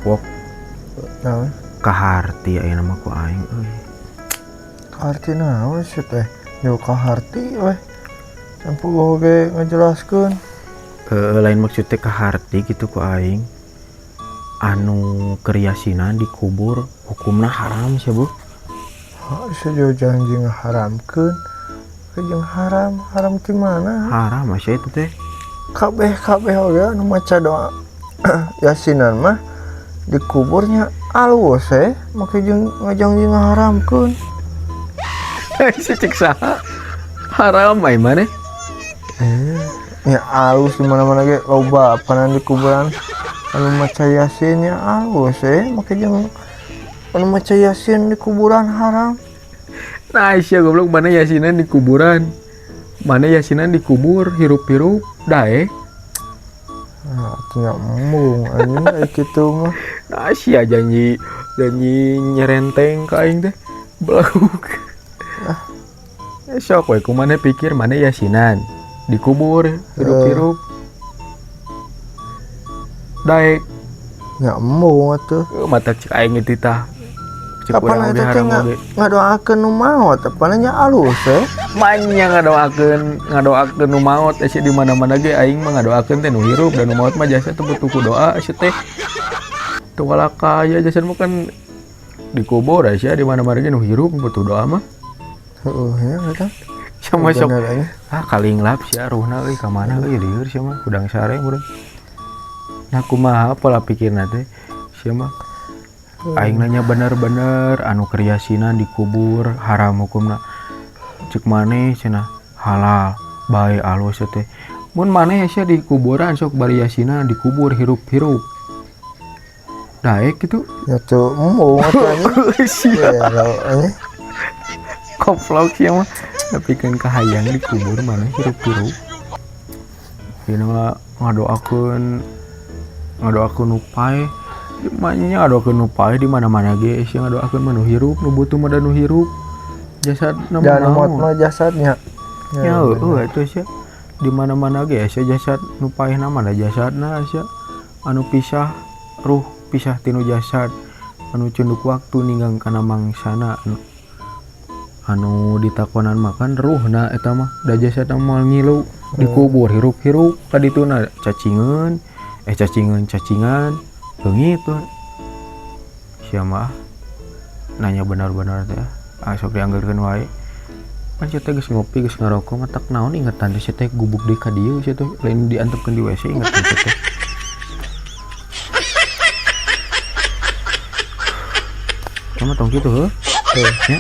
Wok. Naon? Kaharti ayeuna mah ku aing euy. Kaharti naon sih teh? Yo kaharti weh. Sampu oge ngajelaskeun. Heeh, lain maksud teh kaharti gitu ku aing. Anu keur yasinan dikubur hukumna haram sia Bu. Hah, sia jauh janji ngaharamkeun. Jeung haram, haram ti mana? Haram sia itu teh. Kabeh kabeh oge anu maca doa yasinan mah dikuburnya alus make jeung ngajangji ngaharamkeun. Si cek saha? Haram ai maneh? Ya alus di mana-mana ge loba apanan di kuburan anu maca yasin nya alus make jeung anu maca yasin di kuburan haram. Nah sia goblok mana yasinan di kuburan. Mana yasinan dikubur hirup-hirup dae. Nah, atuh embung anjing aya kitu mah. Nah sia janji janji nyerenteng ka aing teh. Belaguk. Ah. Sok we kumaha pikir mana yasinan dikubur hirup-hirup. Daek. Nya embung atuh. Mata cek aing itu tah. Cek Kapan urang oge eta teh haram oge. Ngadoakeun nu maot, apana nya alus Manya ngadoakeun nu maot sia di mana-mana ge aing mah ngadoakeun teh nu hirup dan nu maot mah jasa teu butuh ku doa sia teh. Teu walaka aya jasa mah kan dikubur sia di mana-mana ge nu hirup butuh doa mah. Heeh nya eta. Sama sok. Bener, anjing. Ah kalinglap sia ruhna euy ka mana euy lieur sia mah hudang sare meureun. Nah kumaha pola pikirna teh sia mah. Aing nanya bener-bener anu keur yasinan dikubur haram hukumna. Cek maneh cenah halal bae alus teh. Mun maneh sia di kuburan sok bari yasinan dikubur hirup-hirup. Daek kitu. Ya teu embung atuh anjing. Sia. Ya anjing. Koplok sia mah. Nepikeun ka hayang dikubur maneh hirup-hirup. Ieu mah ngadoakeun nu paeh. Manya ngadoakeun nu paeh di mana-mana ge sia ngadoakeun mah nu hirup, nu butuh mah da nu hirup. Jasad na mah Dan maot naon? mah jasadnya. Ya, heueuh atuh sia. Di mana-mana ge sia jasad nu paehna mah da jasadna sia. Anu pisah ruh pisah tinu jasad. Anu cunduk waktu ninggang kana mangsana anu ditakonan makan ruhna eta mah da jasadna moal ngilu dikubur hirup-hirup ka dituna cacingeun cacingeun cacingan leungit tuh. Sia mah nanya benar-benar teh sok dianggeurkeun wae. Pan sia teh geus ngopi geus ngarokok matak naon ingetan teh sia teh gubuk deui ka dieu sia teh lain diantepkeun di WC ingetan sia teh. Cuma tong kitu heuh. Heuh. Ya.